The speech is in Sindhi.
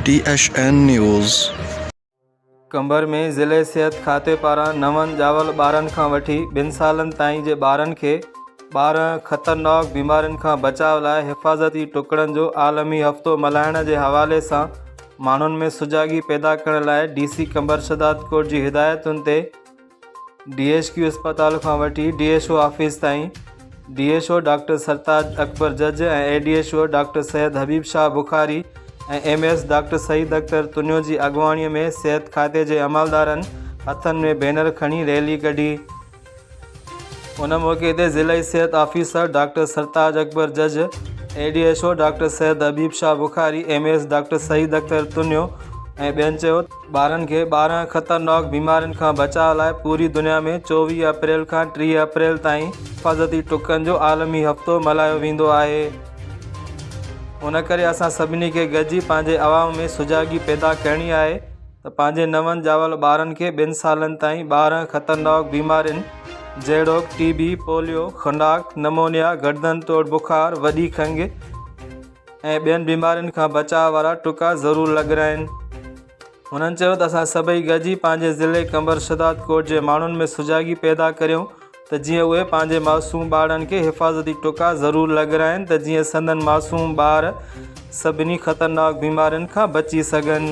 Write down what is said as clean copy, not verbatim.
T H N news. Qambar ۾ ضلعي صحت کاتي پاران نون ڄاول ٻارن کان وٺي ٻن سالن تائين جي ٻارن کي 12 خطرناڪ بيمارين کان بچاء لاء حفاظتي ٽڪڙن جو عالمي هفتو ملهائڻ جي حوالي سان ماڻهن ۾ سجاڳي پيدا ڪرڻ لاء ڊي سي قمبر شهدادڪوٽ جي هدايتن تي ڊي ايڇ ڪيو اسپتال کان وٺي ڊي ايڇ او آفيس تائين D H O doctor Sartaj Akbar Jaj ۽ A D H O doctor Syed Habib Shah Bukhari ۽ M S doctor Saeed Akhtar Tunio جي اڳواڻي ۾ صحت کاتي جي عملدارن هٿن ۾ بينر کڻي ريلي ڪڍي. ان موقعي تي ضلعي صحت آفيسر ڊاڪٽر سرتاج اڪبر جج، A D H O doctor Syed Habib Shah Bukhari, M S doctor Saeed Akhtar Tunio ۽ ٻين چيو ته ٻارن کي 12 خطرناڪ بيمارين کان بچاء لاء پوري دنيا ۾ 24 اپريل کان 30 اپريل تائين حفاظتي ٽڪن جو عالمي هفتو ملهايو ويندو آهي ان ڪري اسان سڀني کي گڏجي پنهنجي عوام ۾ سجاڳي پيدا ڪرڻي آهي ته پنهنجي نون ڄاول ٻارن کي ٻن سالن تائين 12 خطرناڪ بيمارين جهڙوڪ ٽي بي، پوليو، خناق، نمونيا، گردن توڙ بخار، وڏي کنگهه ۽ ٻين بيمارين کان بچاء وارا ٽڪا ضرور لڳرائين. هنن چيو ته اسان سڀئي گڏجي پنهنجي ضلعي قمبر شهدادڪوٽ جي ماڻهن ۾ سجاڳي پيدا ڪريون ته جيئن اهي پنهنجي معصوم ٻارڙن کي حفاظتي ٽڪا ضرور لڳرائين ته جيئن سندن معصوم ٻار سڀني خطرناڪ بيمارين کان بچي سگهن.